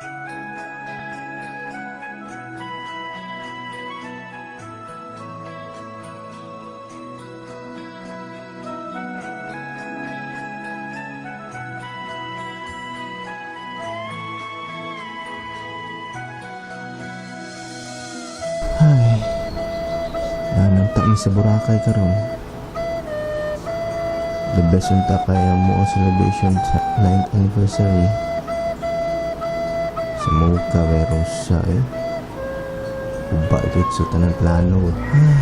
Ay, nananta mi sa Boracay karon. The best unta kay mo ang celebration sa 9th anniversary. Sa Mocha pero sa eh. Uba jud sa tanan plano. Ay.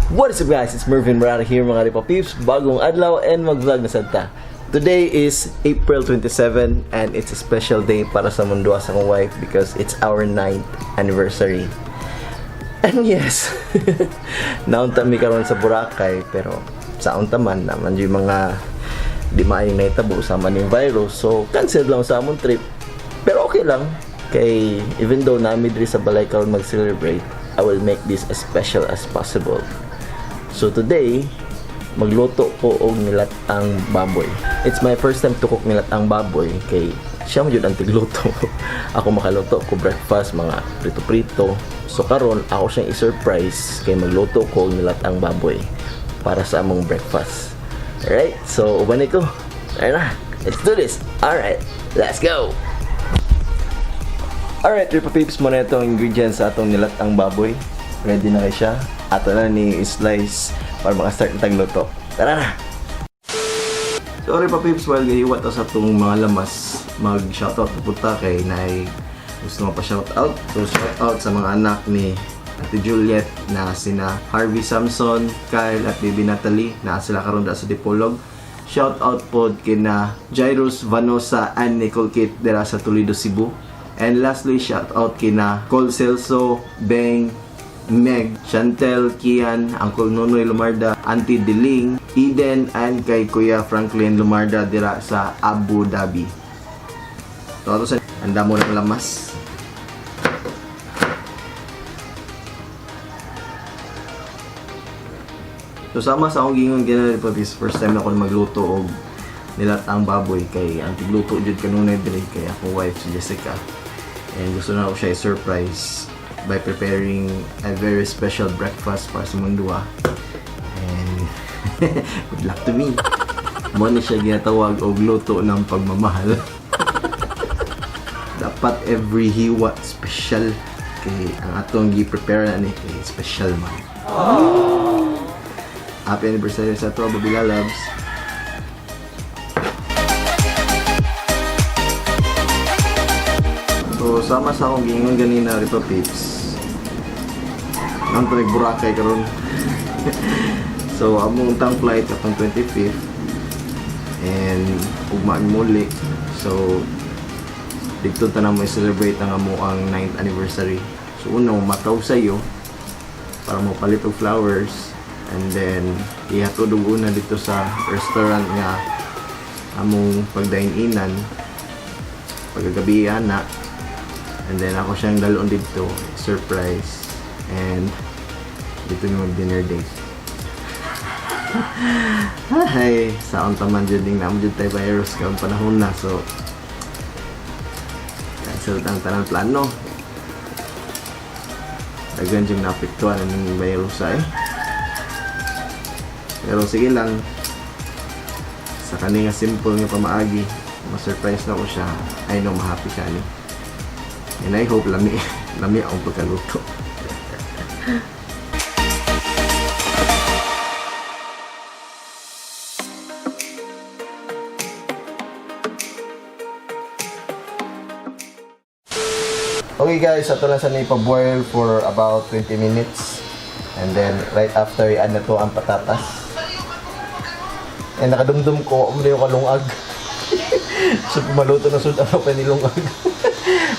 What is up, guys? It's Mervin Murata here, mga Ripa Peeps. Bagong adlaw and mag-vlog na sad ta. Today is April 27 and it's a special day para sa mundo sa akong wife because it's our 9th anniversary. And yes, naunta mi karon sa Boracay, pero sa unta man naman yung mga di maayong nahitabo sama ning virus. So cancel lang sa among trip. Pero okay lang kay even though nami diri sa balay karon mag-celebrate, I will make this as special as possible. So today, magluto ko og nilatang baboy. It's my first time to cook nilatang baboy kay siya mo jud ang tigluto. Ako makaluto ko breakfast, mga prito-prito. So karon ako siyang i-surprise kay magluto ko og nilatang baboy para sa among breakfast. Alright, so uban ko. Tara na, let's do this. Alright, let's go. Alright, Tripa Peeps, muna itong ingredients sa atong nilatang baboy. Ready na kay siya. Ato na ni slice para makastart na tagluto. Tara na! So, Ripa Peeps, while gahiwat ta sa atong mga lamas, mag-shoutout na punta kay Nay gusto mo pa shoutout. So, shoutout sa mga anak ni Ate Juliet na sina Harvey Samson, Kyle at Baby Natalie na sila karon da sa Dipolog. Shoutout pod kina Jairus Vanosa and Nicole Kate dira sa Toledo, Cebu. And lastly, shoutout kina Col Celso, Beng, Meg, Chantel, Kian, Uncle Nonoy Lumarda, Auntie Diling, Eden, and kay Kuya Franklin Lumarda dira sa Abu Dhabi. So, ato sa anda mo ng lamas. So sama sa akong gingon ganun pa this first time na ako magluto og nilatang baboy kay ang tigluto jud kanunay diri kay akong wife si Jessica. And gusto na ako siya i-surprise by preparing a very special breakfast para sa mundo ah. And good luck to me. Mo ni siya ginatawag og luto ng pagmamahal. Dapat every hiwa special kay ang atong gi-prepare na ni kay special man. Happy anniversary sa ato, Babila Loves. So, sama sa akong giingon ganina, Ripa Pips. Nang tanig Boracay karon. So, among tang flight atong 25th and ugma muli. So, dito ta na mo celebrate ang amo ang 9th anniversary. So, una, mataw sa iyo para mo palit og flowers and then ihatod og una dito sa restaurant nga among pagdain-inan pagkagabi ana, and then ako siyang dalon dito, surprise, and dito mi mag dinner date. Ay, sa unta man jud ning naamo jud tay virus karon panahon na, so cancel ang tanan plano. Daghan jud naapektuhan ng virus ay, pero sige lang, sa kani nga simple nga pamaagi ma-surprise na ko siya. I know ma-happy siya ni, and I hope lami lami akong pagkaluto. Okay guys, ato lang sa ipa-boil for about 20 minutes. And then right after, i-add na to ang patatas. And nakadumdum ko, umli yung kalungag. So maluto na sud ano pa nilungag.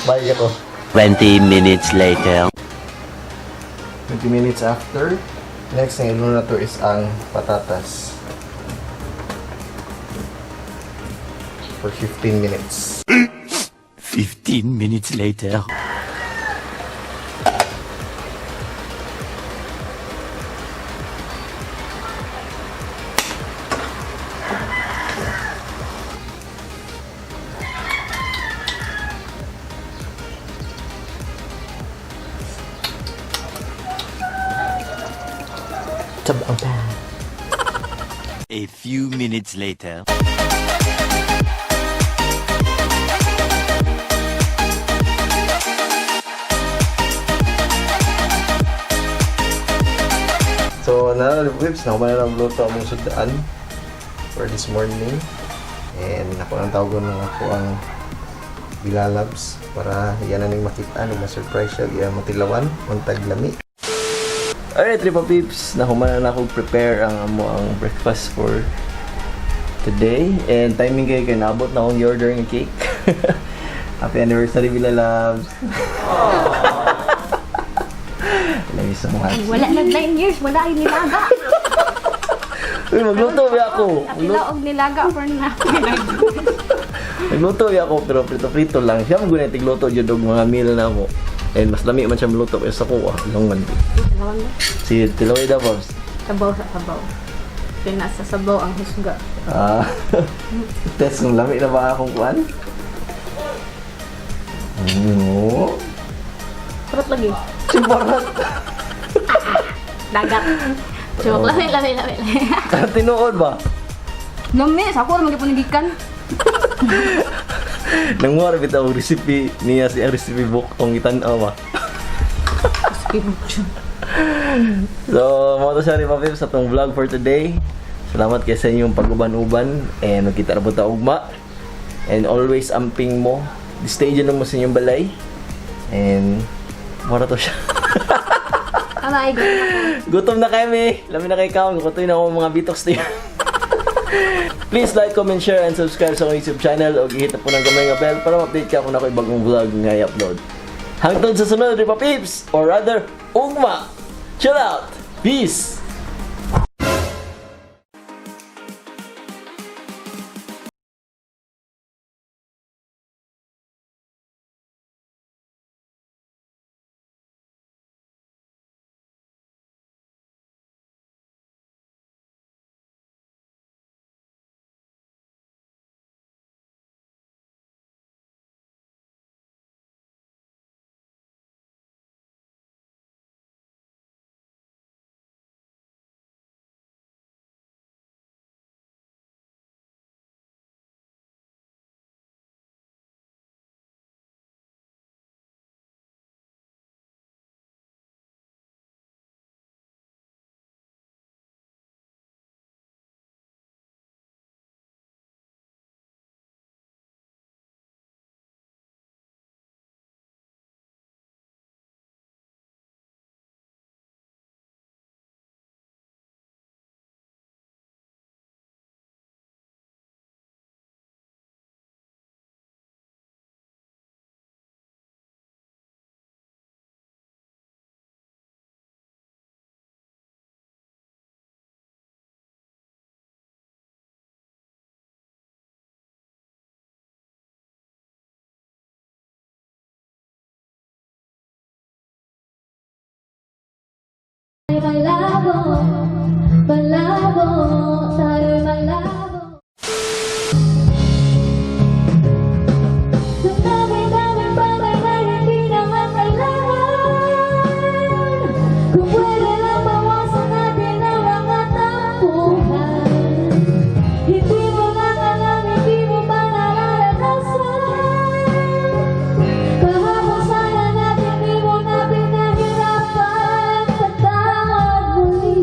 Bye ako. 20 minutes later. 20 minutes after, next na iluna na to is ang patatas. For 15 minutes. 15 minutes later. Sabaw ta. A few minutes later. So, na Pips, nakuha na lang luto among sudaan for this morning. And ako ang tawag ng ako ang Bilalabs para yan na ning makita no ma-surprise siya iya matilawan untag lami. Alright, Tripa Peeps, nahuman na ako prepare ang amo ang breakfast for today. And timing kayo kay naabot na akong i-order ng cake. Happy anniversary, Bilalabs! Love you so much. Ay, wala nag 9 years, wala ay nilaga. Uy, magluto ba ako? Apila og nilaga for na. Nagluto ba ako pero prito-prito lang. Siya mo gunay tigluto jud og mga meal na mo. And mas lami man siya maluto kaysa sa kuha. Longan. Si Tiloy daw, Babs. Sabaw sa sabaw. Kaya nasa sabaw ang husga. Ah. Test kung lami na ba akong kuan? No. Parot lagi. Simbarat. Dagat. Joke, lami, lami, lami. Tinuod ba? Lami, sa ako naman gyapon gikan. Nanguha ra bitaw og recipe niya si ang recipe book tong gitan-aw ba. So, mo to siya ni Papip sa tong vlog for today. Salamat kay sa inyong pag-uban-uban and magkita na po ta ugma. And always amping mo. Stay dyan mo sa inyong balay. And mora to siya. Amay, Gutom na kami. Lami na kay kaon. Gutoy na ako mga bitox niyo. Please like, comment, share, and subscribe sa akong YouTube channel o hit na po ng kamay nga bell para ma-update ka kung ako'y bagong vlog nga i-upload. Hangtod sa sunod, Ripa Peeps! Or rather, Ugma! Chill out! Peace! Malabo, malabo, tayo'y malabo. Sa dami-daming bagay na hindi naman kailangan, kung pwede lang bawasan natin ang mga tampuhan. Hindi mo lang alam, hindi mo pa nararanasan. Kahapon sana natin di mo na pinahirapan. Patawad muli.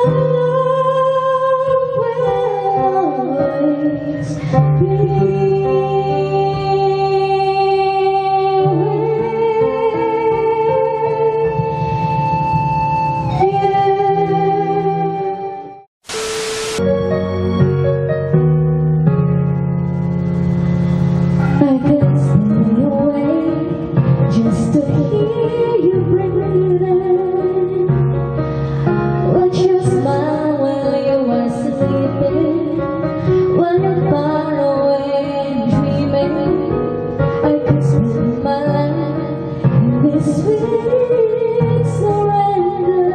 My love will always be with you. I could stay awake just to hear you breathing. Watch you smile while you are sleeping, while you're far away and dreaming. I could spend my life in this sweet surrender.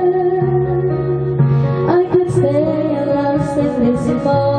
I could stay lost in this moment.